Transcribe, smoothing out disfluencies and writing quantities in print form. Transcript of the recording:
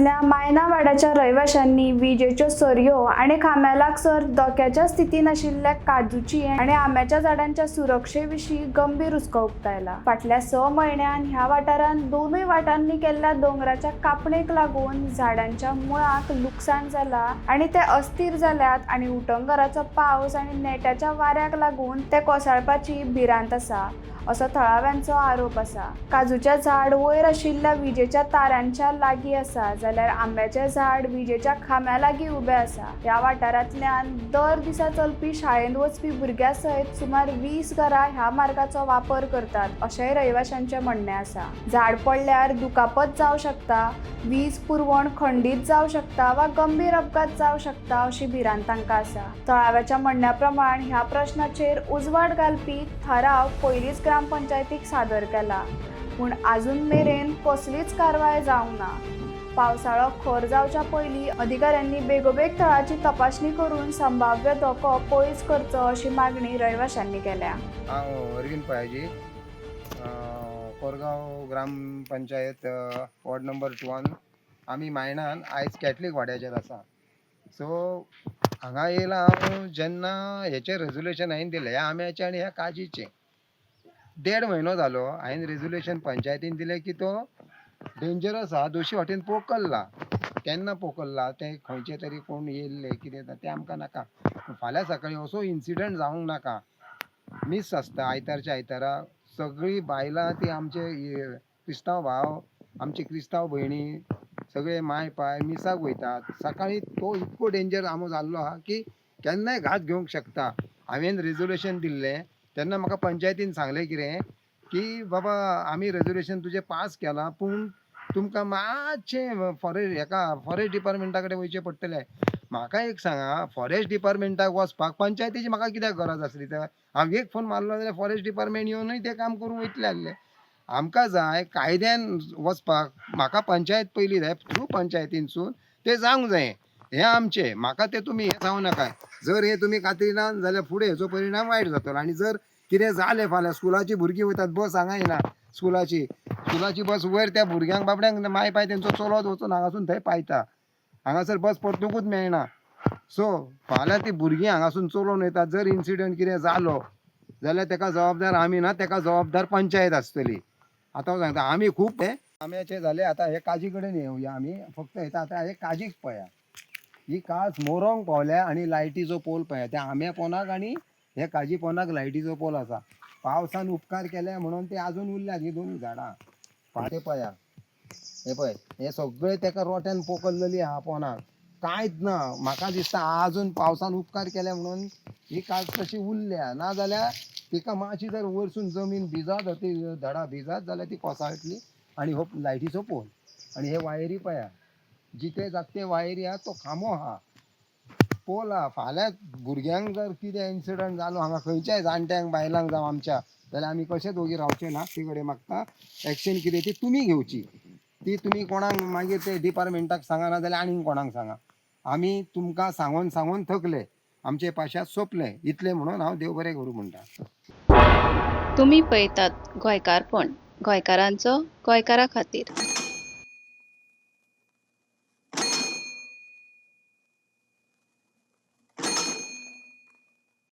नाचण्या मायना वाड्याच्या रहिवाशांनी विजेच्यो सरयो आनी खांब्या लागसर धोक्याच्या स्थितीन आशिल्ल्या काजूची आनी आंब्याच्या झाडांच्या सुरक्षे विशीं गंभीर हुस्को उक्तायला. फाटल्या 6 म्हयन्यान ह्या वाठारांत दोनूय वाटांनी केल्ल्या दोंगराच्या कापणेक लागून झाडांच्या मुळाक लुकसाण जाला आनी ते अस्थिर जाल्यात आनी उटंगराचो पावस आनी नेटाच्या वाऱ्याक लागून ते कोसळपाची भिरांत आसा असो थळाव्यांचो आरोप आसा. काजूचें झाड वयर आशिल्ल्या विजेच्या तारांच्या लागीं आसा जाल्यार आंब्याचें झाड विजेच्या खांब्या लागीं उबें आसा. ह्या वाठारांतल्यान दर दिसा चलपी शाळेंत वचपी भुरग्यां सयत सुमार 20 घरां ह्या मार्गाचो वापर करतात अशेंय रहिवाशांचें म्हणणें आसा. झाड पडल्यार दुखापत जावं शकता, वीज पुरवण खंडीत जावं शकता वा गंभीर अपघात जावं शकता अशी भिरांत तांकां आसा. थळाव्याच्या म्हणण्या प्रमाण ह्या प्रश्नाचेर उजवाड घालपी थाराव पयलींच ग्रामपंचायतीक सादर केला, पूण आजून मेरेन कसलीच कारवाय जावंक ना. पावसाळो खर जावच्या पयलीं अधिकाऱ्यांनी बेगोबेग थळाची तपासणी करून संभाव्य धोको पयस करचो अशी मागणी रहिवाशांनी केल्या. हांव अरविंद पयाजी, कोरगांव ग्रामपंचायत, वॉर्ड नंबर 2. आमी मायणान आयज कॅथलीक वाड्याचेर आसा. सो हांगा येयला हांव जेन्ना हेचें रेजोल्युशन हांवें दिलें, ह्या आंब्याचें आनी ह्या काजीचें. 1.5 म्हयनो जालो हांवें रेजोल्युशन पंचायतीन दिलें की तो डेंजरस आहा, दोशी वाटेन पोकल्ला. केन्ना पोकल्ला तें खंयचे तरी कोण येयल्ले कितें तें आमकां नाका. फाल्यां सकाळीं असो इन्सिडंट जावंक नाका. मीस आसता आयतारच्या आयतारा, सगळीं बायलां ती आमचे क्रिस्तांव भाव, आमचे क्रिस्तांव भयणी सगळे माय पाय मिसाक वयतात. सकाळीं तो इतको डेंजर आंबो जाल्लो आहा की केन्नाय घात घेवंक शकता. हांवें रेजोल्युशन दिल्लें तेन्ना म्हाका पंचायतीन सांगलें कितें की बाबा आमी रेजोल्युशन तुजें पास केलां, पूण तुमकां मातशें फॉरेस्ट हेका फॉरेस्ट डिपार्टमेंटा कडेन वयचें पडटलें. म्हाका एक सांगा, फॉरेस्ट डिपार्टमेंटाक वचपाक पंचायतीची म्हाका कित्याक गरज आसली? तर हांव एक फोन मारलो जाल्यार फॉरेस्ट डिपार्टमेंट येवनूय तें काम करूंक वयतलें आसलें. आमकां जाय कायद्यान वचपाक, म्हाका पंचायत पयलीं जाय, थ्रू पंचायतीनसून तें जावंक जाय. हें आमचें, म्हाका तें तुमी हें सांगू नाका. जर हें तुमी खात्री ना जाल्यार फुडें हेचो परिणाम वायट जातलो. आनी जर कितें जालें फाल्यां, स्कुलाचीं भुरगीं वयतात, बस हांगा येना स्कुलाची, स्कुलाची बस वयर त्या भुरग्यांक बाबड्यांक माय पाय तेंचो चलत वचून हांगासून थंय पायता, हांगासर बस परतुकूच मेळना. सो फाल्यां ती भुरगीं हांगासून चलोवन वयतात, जर इन्सिडंट कितें जालो जाल्यार तेका जबाबदार आमी ना, तेका जबाबदार पंचायत आसतली. आतां हांव सांगता, आमी खूब हे आंब्याचे जाले. आतां हे काजी कडेन येवया आमी. फक्त येता आतां हे काजीक पळया, ही काज मोरोंक पावल्या आनी लायटीचो पोल पळया. त्या आंब्या पोनाक आनी हे काजी पोनाक लायटीचो पोल आसा. पावसान उपकार केल्या म्हणून ते आजून उरल्यात ही दोनूय झाडां. फाटे पळया, हे पळय, हे सगळे तेका रोट्यान पोकल्लेली आहा पोनाक, कांयच ना. म्हाका दिसता आजून पावसान उपकार केल्या म्हणून ही काज तशी उरल्या, ना जाल्यार तिका मातशी जर वयरसून जमीन भिजत, ती धडा भिजत जाल्यार ती कोसळटली. आनी हो लायटीचो पोल आनी हे वायरी पळया, जिते जागते वायरी आहा, तो खांबो आहा, पोल आहा. फाल्यां भुरग्यांक जर कितें इन्सिडंट जालो हांगा खंयच्याय जाणट्यांक बायलांक जावं आमच्या, जाल्यार आमी कशेंच ओगी रावचे ना. ती कडेन मागता एक्शन कितें ती तुमी घेवची, ती तुमी कोणाक मागीर ते डिपार्टमेंटाक सांगा, ना जाल्यार आनीक कोणाक सांगा. आमी तुमकां सांगून सांगून थकले, आमचे पाशाद सोंपले. इतलें म्हणून हांव देव बरें करूं म्हणटा. तुमी पळयतात गोंयकारपण, गोंयकारांचो गोंयकारा खातीर.